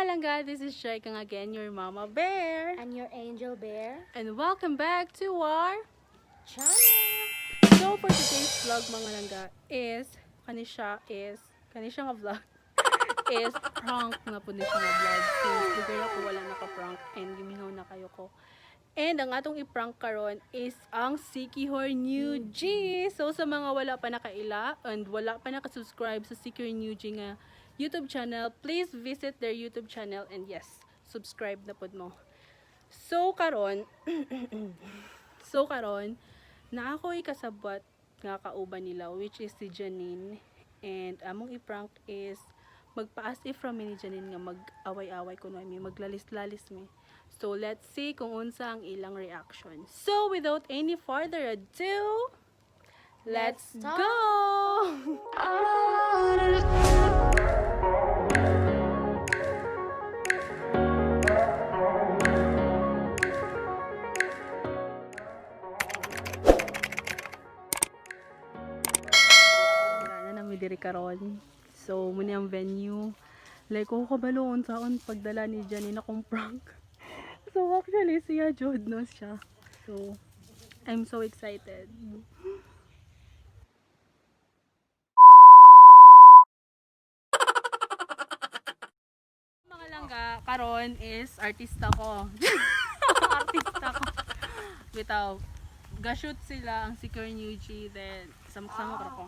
Mga langga, this is Shaikang again, your mama bear. And your angel bear And welcome back to our channel. So for today's vlog, mga langga, is, kani siya is, kani siya nga vlog, is prank nga po ni siya nga vlog. Since dugay ako wala naka-prank and gimingaw na kayo ko. And ang atong i-prank karon is ang Sikihor New G. So sa mga wala pa nakaila and wala pa nakasubscribe sa Sikihor New G nga YouTube channel, please visit their YouTube channel and yes, subscribe na pod mo. So karon, na ako'y kasabwat nga kauban nila, which is si Janine, and among i-prank is magpa-as if ra mi ni Janine nga mag-away-away kuno mi, maglalis-lalis mi. So let's see kung unsa ang ilang reaction. So without any further ado, let's Let's start. Go! Wala na nami diri karon. So, muna ang venue. Like, ako kabalo unsaon pagdala ni Janine akong prank. So, actually, siya jud no siya. So, I'm so excited. Mga langga, karon is artista ko. Artista ko. Bitaw, gashoot sila ang Secure New G, then samok-samok ra ko.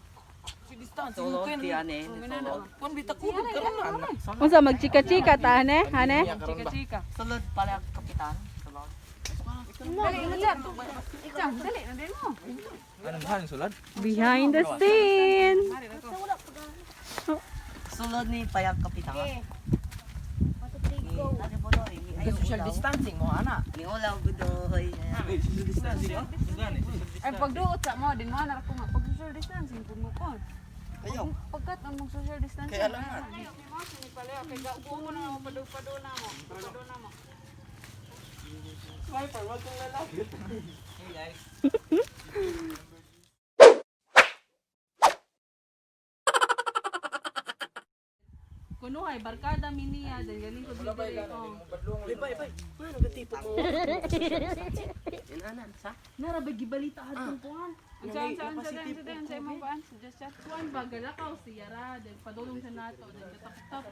Sulod ti ane, sulod. Kung bita ko karon na. Unsa magchika-chika ta ane? Ane? Chika-chika. Sulod pala kapitan. Sulod. Anong ba sulod? Behind the scene. Sulod ni payag kapitan. Okay. 1, 2, 3, go. Ni Social distancing mo ana. Ni ulaw gudoy. Social distancing oh. Ay, pagduot sa mo, din mo na ko nga. Pag social distancing, pag mo kon. Ayaw. Pagkat ang mong social distancing. Kaya lang nga. Sniper, wag kang lalapit. Hey guys. Kuno ay barkada mi niya then galing ko dito. Oh. Ibay, ibay. Ano ba tipo mo? Inanan sa. Nara ba gibalita adtong kuan? Saan, saan, saan, saan, sa imong kuan? Suggest siya. Kuan ba galakaw siya ra then padulong siya nato then katap-tap.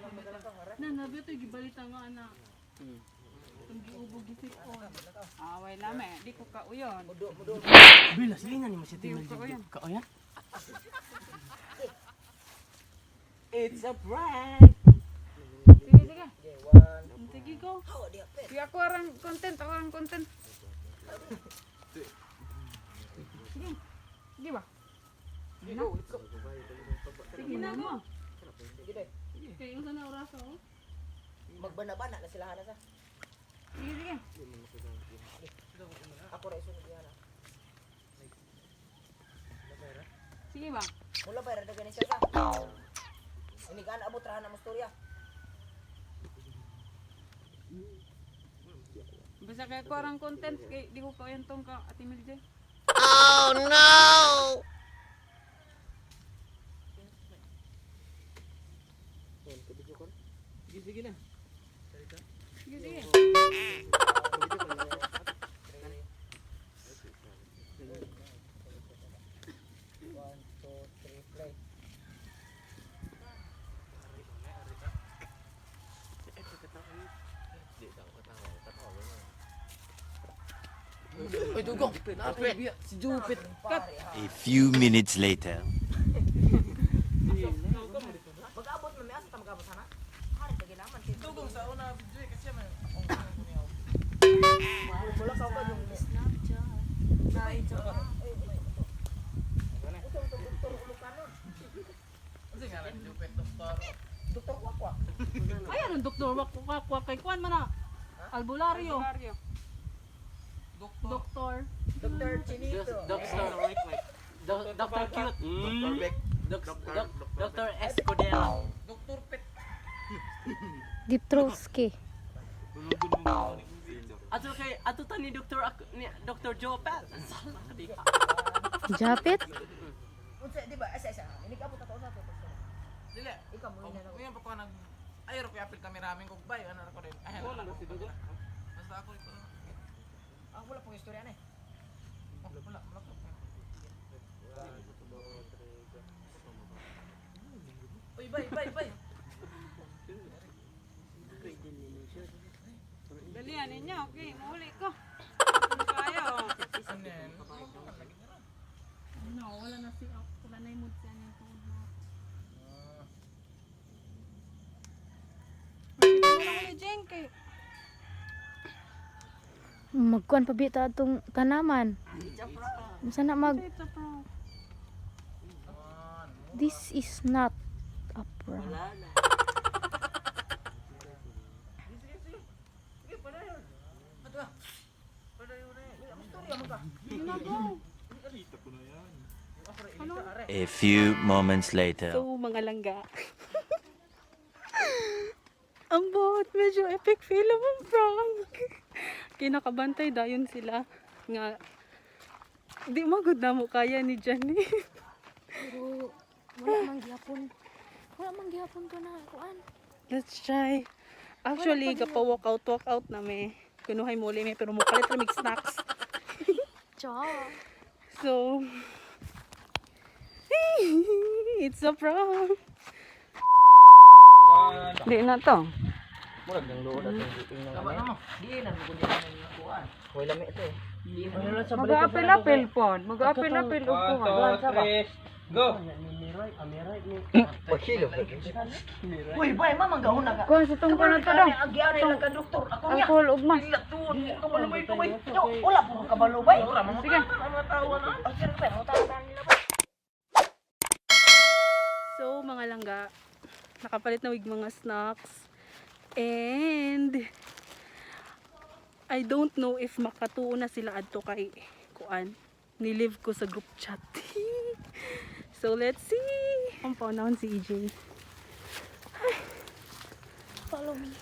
Na nabi to gibalita nga ana. Itong giubog gisipon. Away lame, di ko kauyon. Bila silingan ni mo si Di ko kauyon. Kaoyan? It's a prank. Sige, sige. Sige go. Sige, ako arang content, ako arang content. Sige. Sige ba? Sige na go. Kay unsa na oras oh? Magbana-bana na sila hana sa. Sige, sige. Ako ra isunod diha. Sige ba? Mula ba ra dagan siya sa. Inigaan abot ra na mo storya. Basta kay ako arang content, kay di ko kauyon tong ka Ate Milje. Sige, sige na. Sige, sige. One, two, three, play. Uy, dugong. Napit. Si Jupit. A few minutes later. Mag-abot man mi asa ta mag-abot hana? Hari ka gilaman kay Dugong sa una video kasi man. Wala ka ba yung Ano nga lang Jupit doktor? Doktor Kwakwa. Ay anong doktor wak wak wak kay kuan man na. Albulario. Barrio. Doktor. Doktor Chinito. Doctor, Doctor Cute. Doktor Beck. Doctor Escudero. Doktor Pet. Diptrowski. Ato kay ato ta ni Doctor ni Doctor Jopel. Sala ka di. Japit? Unsa di ba? Asa asa. Inig-abot ato sa ato. Dili. Ikaw mo na. Ngayon pa ko nag Ay, ro kaya apil kami raming kugbay. Ano ko rin. Ay, wala si Dugo. Basta ako ito. Ah, wala pong istorya na eh. Oh, wala, wala po. Uy, bay, bay, bay. Dalian ninyo, okay, muuli ko. Ano kaya oh. Ano yan? No, wala na si wala na yung mood siya niyang tuod na. Wala ko ni Jeng kay Magkuan pa bita atong tanaman. Unsa na mag it's a prank. This is not a prank. A few moments later. So, mga langga. Ang bot, medyo epic feel mo prank. Kinakabantay dayon sila nga di magud na mo kaya ni Johnny. Pero wala man gihapon. Wala man gihapon to na kuan. Let's try. Actually, kapa walk out, walk out na may. Kunuhay muli may pero mukalit ra mig snacks. Cha. So, it's a prank. Di na to. Murag ng luod atong giting ng ano. Di na mo kundi na ng kuan. Hoy lami ito eh. Mag-aapil-apil pod. Mag-aapil-apil og kuan. Paghilo. Uy, bay, mamang gahon na ka. Kuan sa tungkol na to daw. Agian lang ka doktor. Ako niya. Alcohol ug mas. Tuod mo kabalo bay ito bay. Yo, wala po kang kabalo bay. Sige. Oh, sir, bay, mo tawa nila bay. So, mga langga, nakapalit na wig mga snacks. And, I don't know if makatuo na sila adto kay kuan. Nilive ko sa group chat. So, let's see. Ang paunahon si EJ. Follow me.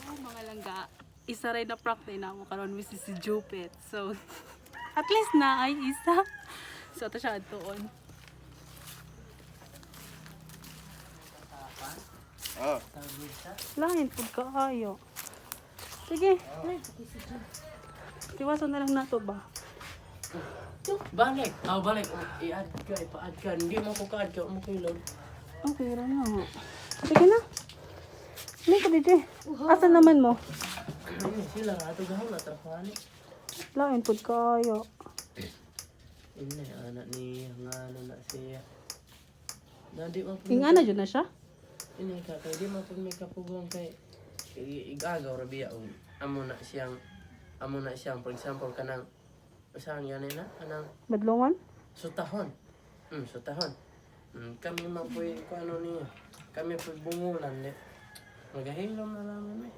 Oh, mga langga, isa rin na prank na inamo karon which is si Jupit. So, at least na ay isa. So, ito siya adtoon. Lain, pagkaayo. Sige. Tiwasan na lang nato ba? Balik. Ah, balik. I-add ka, ipa-add ka. Hindi mo ko ka-add ka, mo ko load. Okay, ra na. Sige na. Ano ka dito? Asa naman mo? Ayun, sila ato gahon na trapahan. Lain, pagkaayo. Ina, anak ni nga ano na siya. Na di man po. Ingana dyan na siya? Ini ka kay di man po may kapugong kay igagaw ra biya og amo na siyang for example kanang saan yan na kanang Badlongon? sutahon. Sutahon. Kami man po kung ano niya. Kami po bungulan ni. Magahilom na lang kami.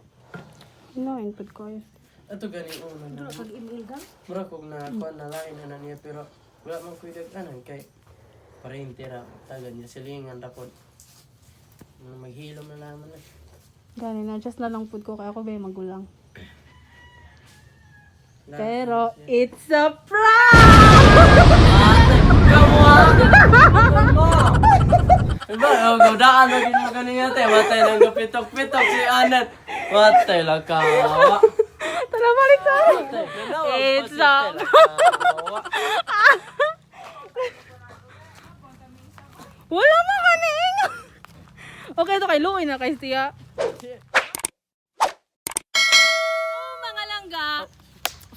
Lain, pagkaayo. Ato gani una na. Pag email gang. Mura kog na kuan na lain na niya pero wala man ko'y dag-anan kay parente ra tagad niya silingan ra pod. Maghilom na laman na. Gani na, just na lang pud ko kaya ako ba yung magulang. Lain Pero siya. it's a prank! Diba, oh, gudaan na gid mo kaniya te. Watay lang gapitok-pitok si Anet. Watay lang kawa. Tara, balik sa Watay, ganawa, It's pasite lang kawa. Wala man kaning! Okay, ito kay Luoy na kay siya. So, mga langga,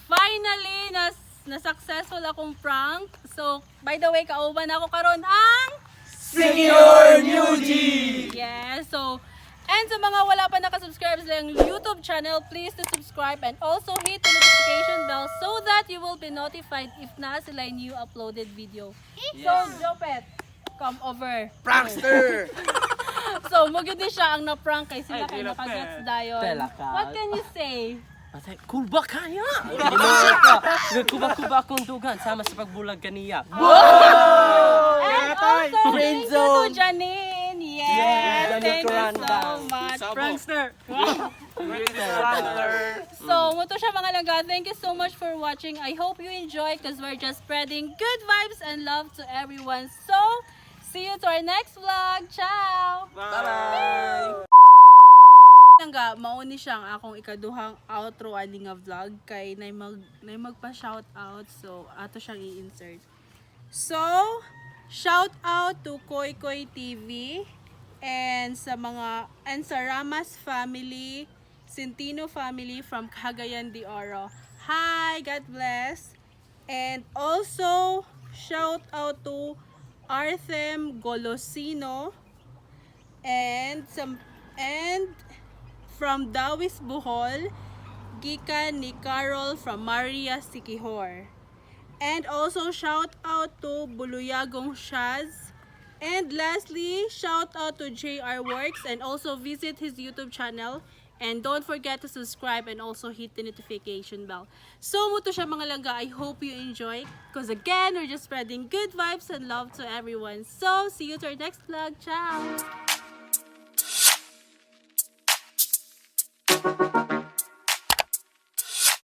finally, nas na successful akong prank. So, by the way, kauban ako karon ang Senior Newgie! Yes, so, and sa mga wala pa nakasubscribe sa iyong YouTube channel, please to subscribe and also hit the notification bell so that you will be notified if na sila new uploaded video. So, Jopet, come over. Prankster! So, maganda siya ang na-prank kay sila Ay, kay tila nakagets dayon. Tela ka. What can you say? Atay, kuba kaya! Ginoo ka! Kuba-kuba akong dugan sama sa pagbulag kaniya. And also, thank you to Janine. Yes, Yes, thank you so Janine much. Prankster! So, muto siya mga langga. Thank you so much for watching. I hope you enjoy because we're just spreading good vibes and love to everyone. So, See you to our next vlog. Ciao! Bye! Langga, mao ni siyang akong ikaduhang outro ani nga vlog kay nay magpa shout out, so ato siyang i-insert. So, shout out to Koy Koy TV and sa mga and sa Ramas family, Centino family from Cagayan de Oro. Hi, God bless. And also, shout out to Arthem Golosino and from Dawis, Bohol, gikan ni Carol from Maria Sikihor. And also shout out to Buluyagong Shaz. And lastly, shout out to JR Works and also visit his YouTube channel. And don't forget to subscribe and also hit the notification bell. So, mao to siya, mga langga. I hope you enjoy. Because again, we're just spreading good vibes and love to everyone. So, see you to our next vlog. Ciao!